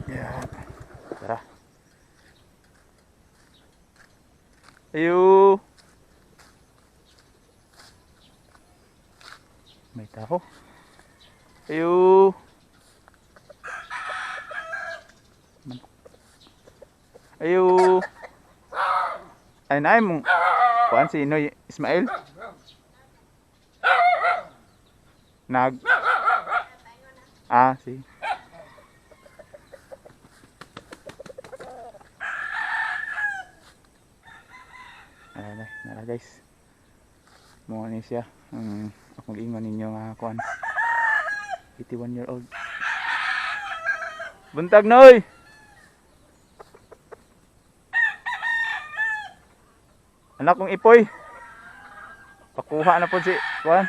Yeah. Tara. Ayo. May tao. Ayo. Manok. Ayo. Ay na mong kuan si Noy Ismail. Nag Ah, si. Ay, ay, nara guys. Mo ni siya. Ang akong ingon ninyo nga kuan. 81 year old. Buntag Noy. Anak kong ipoy. Pakuha na po si kuan.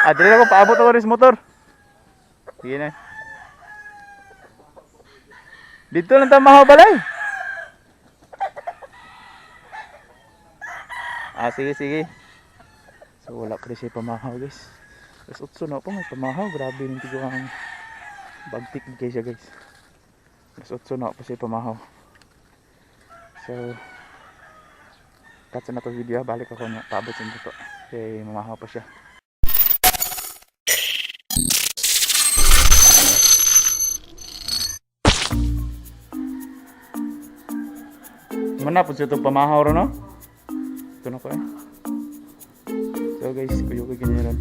Ah, dili ako paabot ako rin sa motor. Sige na. Dito lang ta mahaw balay. Ah, sige, sige. So wala pa rin siya pamahaw guys. Alas 8 na po may pamahaw. Grabe rin tigo ang bagtik kay siya guys. Alas 8 na po siya pamahaw. So cut sa na to video. Balik ako na paabot sa dito. Kay mamahaw pa siya. Mana po siya itong pamahaw ro no? Ito na ko eh. So guys, kuyo ko ganyan ron.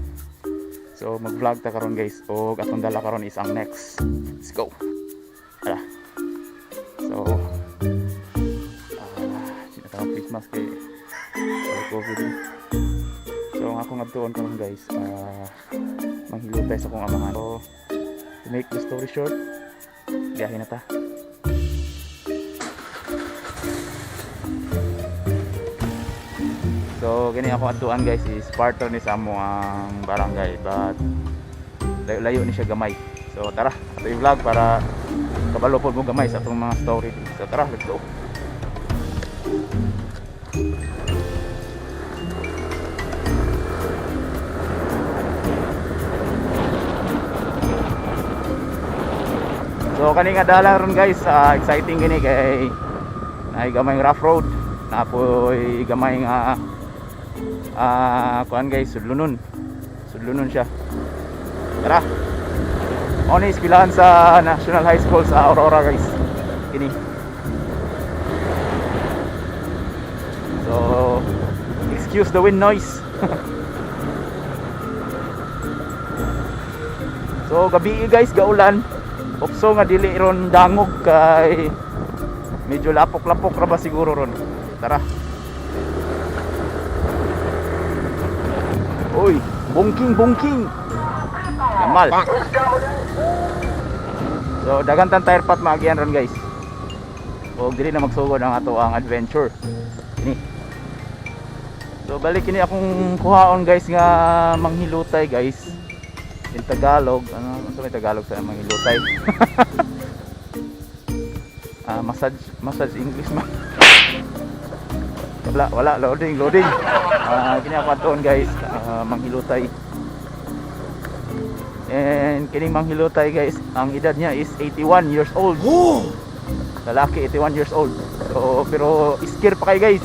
So mag-vlog ta karon guys. Og atong dala karon is ang next. Let's go. Tara. So ah, uh, face mask kay or COVID eh. So ang akong adtuon karon guys, manghilutay sa akong amahan. So to make the story short, biyahe na ta. So gani ako adtuan guys is part ni sa amo ang barangay but layo-layo ni siya gamay. So tara, ato i-vlog para kabalo pod mo gamay sa atong mga story. So tara, let's go. So kani nga dala ron guys, exciting gini kay naay gamay rough road, napoy gamay nga kuan guys, sudlunon. Sudlunon siya. Tara. Mao ni eskwelahan sa National High School sa Aurora guys. Kini. So excuse the wind noise. So gabi guys, gaulan. Upso nga dili ron dangog kay medyo lapok-lapok ra ba siguro ron. Tara. Uy, bungking bungking. Yamal. So dagan tan tire pat maagian ron guys. O dili na magsugod ang ato ang adventure. Kini. So balik kini akong kuhaon guys nga manghilutay guys. In Tagalog, ano ano may Tagalog sa manghilutay? Ah, massage massage English man. Wala, wala, loading, loading. Ah, kini ako atuon guys, manghilutay. And kining manghilutay guys, ang edad niya is 81 years old. Lalaki, 81 years old. So, pero iskir pa kayo guys.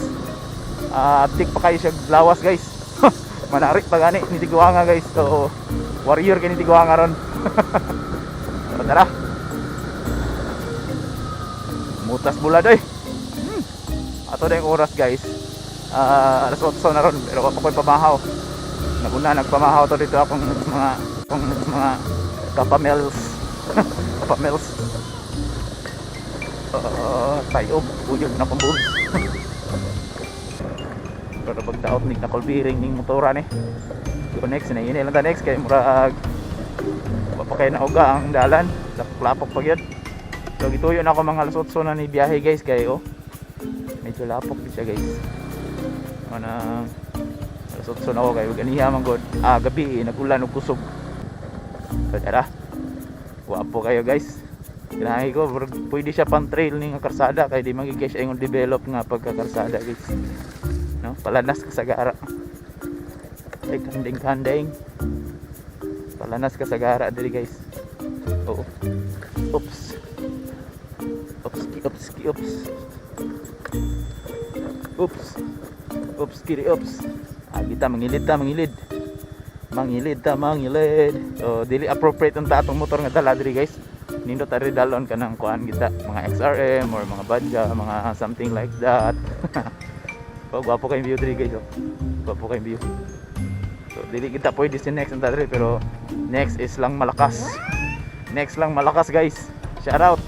Ah, abtik pa kayo siya lawas guys. Manarik pa gani ni Tiguanga guys. So, warrior kini Tiguanga ron. So, tara. Mutas bulad oy. Ato na yung oras guys. Ah, alas 8 na ron pero pa ko'y pamahaw. Naguna nagpamahaw to dito akong mga kapamels. Kapamels. Tayob, uyog na kong boobs. Pero pagdaot ni nakulbiring ning motora ni. Go next na yun lang ta next kay murag wa pa kay nauga ang dalan. Lapok-lapok pa gyud. So gituyo na ako mga alas 8 na ni biyahe guys kay oh. Medyo lapok din siya guys. Manang alas 8 na ako kay ganiha man god. Ah, gabi eh, nag-ulan og kusog. So tara. Wapo kayo guys. Kinahay ko, murag pwede siya pang trail ni nga karsada kay di man gyud siya ingon develop nga pagkakarsada guys. No, palanas ka sa gara. Ay kanding kanding. Palanas. Palanas ka sa gara diri, guys. Oo. Oops. Oops, oops, oops. Oops. Oops, kiri, oops. Ah, kita mangilid ta, mangilid. Mangilid ta, mangilid. So, dili appropriate ang atong motor nga dala diri, guys. Nindot ari dalon kanang kuan kita, mga XRM or mga Badja, mga something like that. Oh, gwapo kayong view diri, guys, oh. Gwapo kayong view. So, dili kita pwede si next ang diri, pero next is lang malakas. Next lang malakas, guys. Shout out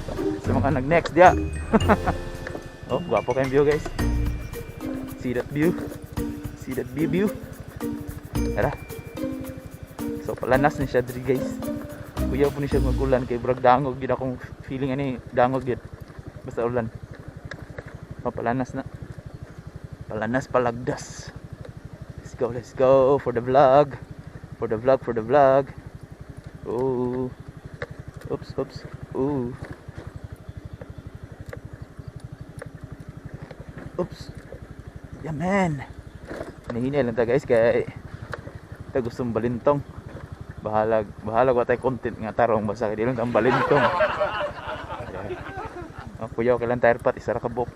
sa mga nag-next dia. Oh, gwapo kayong view, guys. See that view? See that view view? Tara. So palanas ni siya diri, guys. Kuya po ni siya magulan kay brag dangog gid akong feeling ani, dangog gid. Basta ulan. Oh, palanas na. Palanas palagdas. Let's go for the vlog. For the vlog, for the vlog. Oh. Oops, oops. Ooh. Oops. Yeah, man. Hinihinay lang ta, guys, kay ta gustong balintong. Bahalag, bahalag wa tay content nga tarong basta kay di lang tang balintong. Yeah. Oh, kuya, okay lang tire pat isa ra ka buok.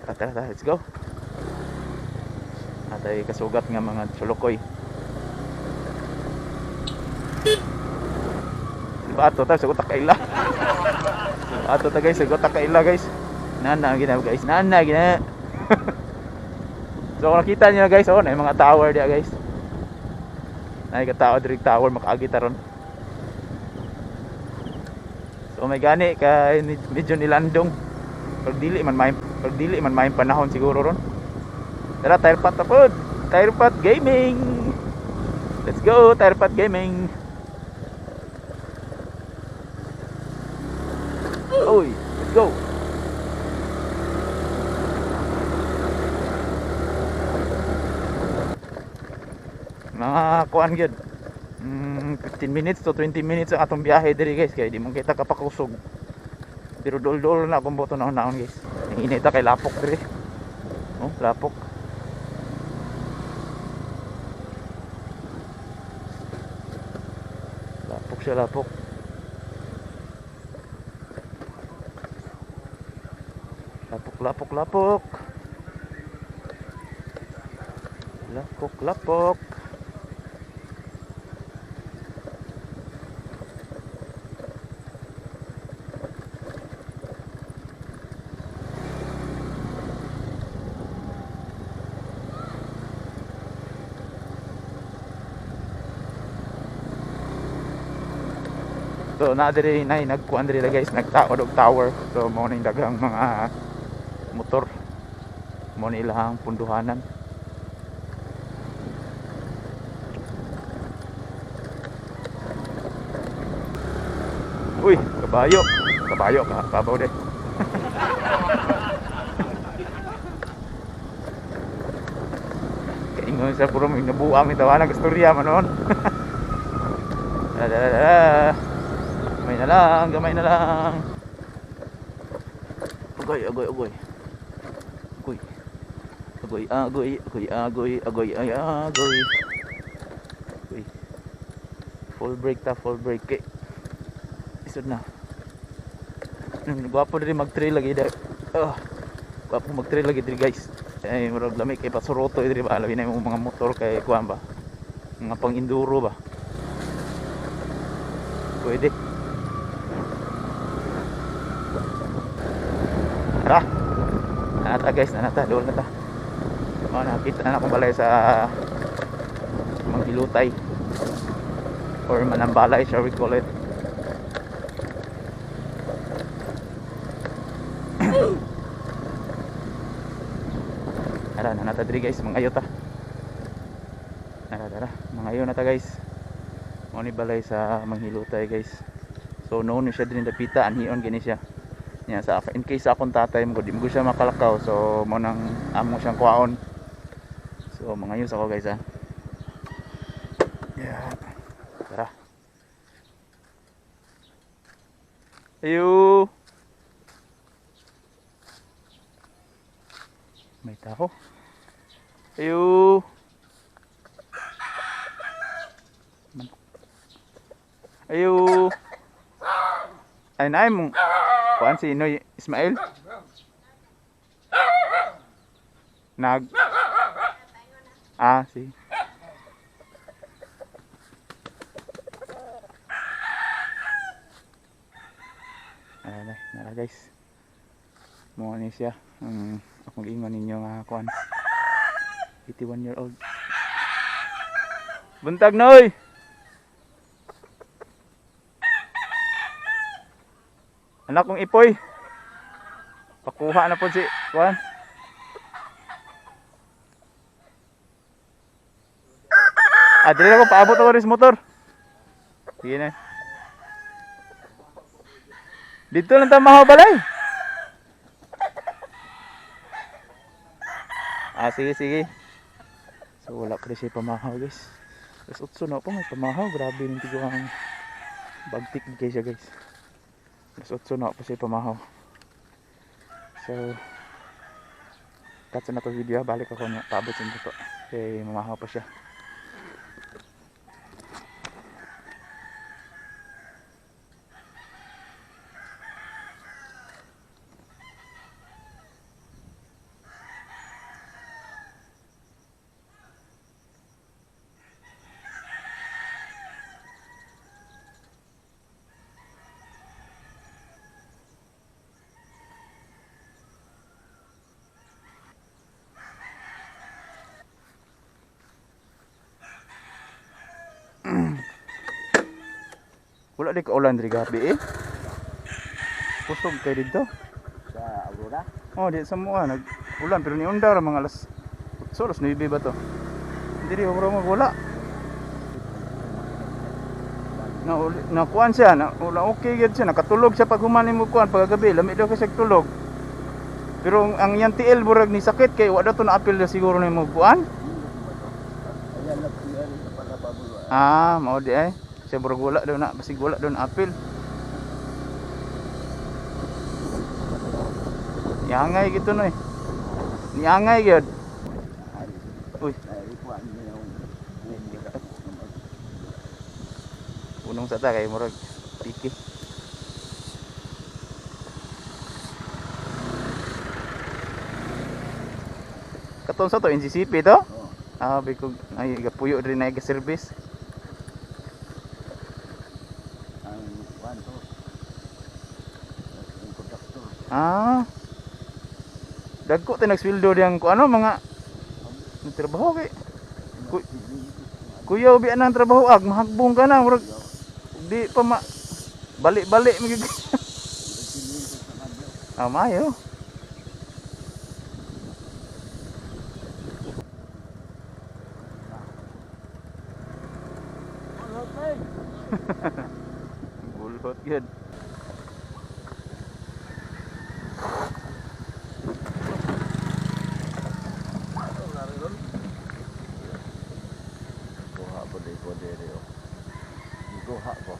Tara, tara, tara, let's go. Atay kasugat nga mga chulukoy. Diba ato ta sagot kaila. Ato ta, guys, sagot kaila, guys. Nana gina, guys, nana gina. So kung nakita niyo, guys, oh, na yung mga tower diya, guys. Nay ka tao diri tower makaagi ta ron. So may gani kay medyo nilandong. Pag dili man maayong panahon siguro ron. Tara, tire pat na pod. Tire pat gaming. Let's go, Tire Pat Gaming. Uy, let's go. Mga kuan gyud. 15 minutes to 20 minutes ang atong biyahe diri, guys, kay di man kita kapakusog. Pero dol-dol na akong boto na naon, guys. Hinay ta kay lapok diri. Oh, lapok. Lapok siya, lapok. Lapok, lapok, lapok. Lapok, lapok. So na diri nay nagkuan diri, guys, nagtaod og tower. So mao ning daghang mga motor. Mao ni ilahang punduhanan. Uy, kabayo. Kabayo ka, kabaw de. Kaingon sa puro may nabuang itawa nag-istorya man noon. Dala, dala, dala. Gamay na lang, gamay na lang. Agoy, agoy, agoy. Agoy. Agoy, agoy, agoy, agoy, agoy, ay, agoy. Agoy. Full brake ta, full brake. Kay. Isod na. Gwapo diri mag-trail lagi diri. Oh. Gwapo mag-trail lagi diri, guys. Ay murag lami kay pasuroto diri ba, labi na imong mga motor kay kuan ba. Mga pang enduro ba. Pwede. Tara. Nanata, guys, nanata, doon na ta. Oh, nakita na akong balay sa Manghilutay or Manambalay, shall we call it. Tara, nanata diri, guys, mga ta. Tara, tara, mga na ta, guys. Mao ni balay sa Manghilutay, guys. So noon ni siya din dapita, anhion gini siya. Nya sa in case akong tatay mo di mo siya makalakaw, so mo nang amo siyang kuhaon. So mga yun ako, guys, ha. Yeah. Tara. Ayo. May tao. Ayo. Manok. Ayo. Ay naay mo. Kuan si Noy Ismail. Nag Ah, si. Ayan na, nara guys. Mo ni siya. Akong ingon ninyo nga kuan. 81-year-old. Buntag na oy. Anak kong ipoy. Pakuha na po si kuan. Ah, dili ako paabot ako rin sa motor. Sige na. Dito lang tayo mahabalay. Ah, sige, sige. So wala pa rin siya pamahaw guys. Alas 8 na po may pamahaw. Grabe rin tigo ang bagtik kay siya guys. Alas 8 na po siya pamahaw. So cut na to video. Balik ako niya. Paabot sa to. Kay mamahaw pa siya. Wala di ka ulan diri gabi eh. Kusog kay dito. Sa Aurora? Oh, di sa mua nag ulan pero ni undar mga alas 8, alas 9 ba to? Diri ora mo wala. Na na kuan siya, na wala okay gyud siya, nakatulog siya pag human nimo kuan pagkagabi, lami daw kasi tulog. Pero ang iyang tiil burag ni sakit kay wa daw to naapil na siguro nimo kuan. Ayan na yan sa palababulo. Ah, mao di ay. Siya burag wala daw na, basig wala daw na apil. Niangay gito no eh. Niangay gyud. Uy, Ay, kuan niya yung unong sa ta kay murag piki. Katon sa to NCCP to? Oh, Ah, bikog ay gapuyo diri na ga service. ang kuan to. Ang konduktor. Ah. Dagko tay nagsweldo diyang ko ano mga nagtrabaho kay Kuya ubi ang trabaho ag mahagbong ka na murag di pa ma balik-balik magig. Ah, maayo. Bulhot gyud. Kuha po di ko diri oh. Kuha ko.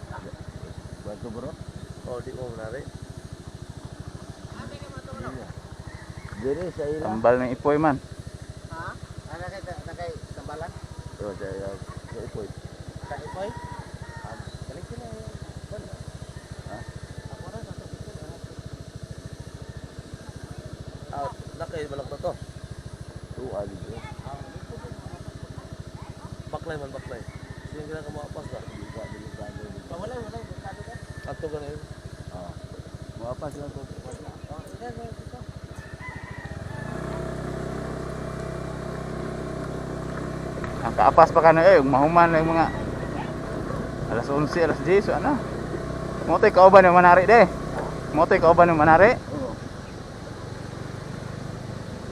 Bato bro? Oh, di mo manari. Diri sa ila. Tambal ng ipoy man. Ha? Ana kay na kay tambalan? Oh, sa ila. Sa ipoy. Sa ipoy? Balik sila. Bueno. Ha? Ako ra sa Ah, nakay balak na to. Tuwa dito. Baklay man baklay. Sige ka ka moapas ba? Di ka delikado dito. Wala wala delikado ka. Ato ka na yun. Ah. Muapas lang ko. Ang kaapas pa ka na eh, mahuman na yung mga alas 11, alas 10, so ano. Mo to'y kauban ng manari de. Mo to'y kauban ng manari. Oo.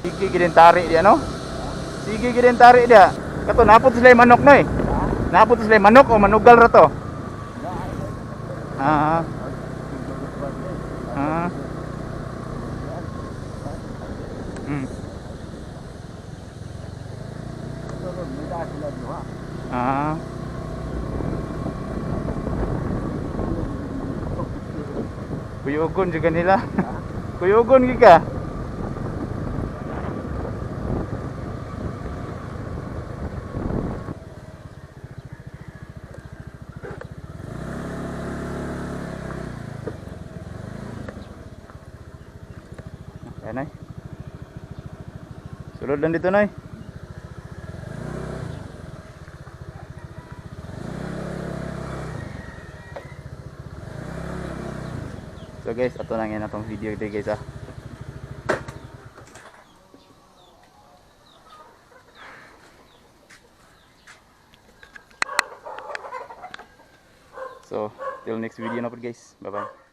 Sige gid tari di ano? Sige gid tari dia. Kato napot sila yung manok no eh. Napot sila yung manok o manugal ra to. Ah. Ah. Sunod, may daan sila duha. Ah. Kuyugon juga nila. Kuyugon gi ka. Ayan, Nay. Sulod lang dito, Nay. So guys, ato lang yan atong video today, guys, ah. So, till next video na po, guys. Bye bye.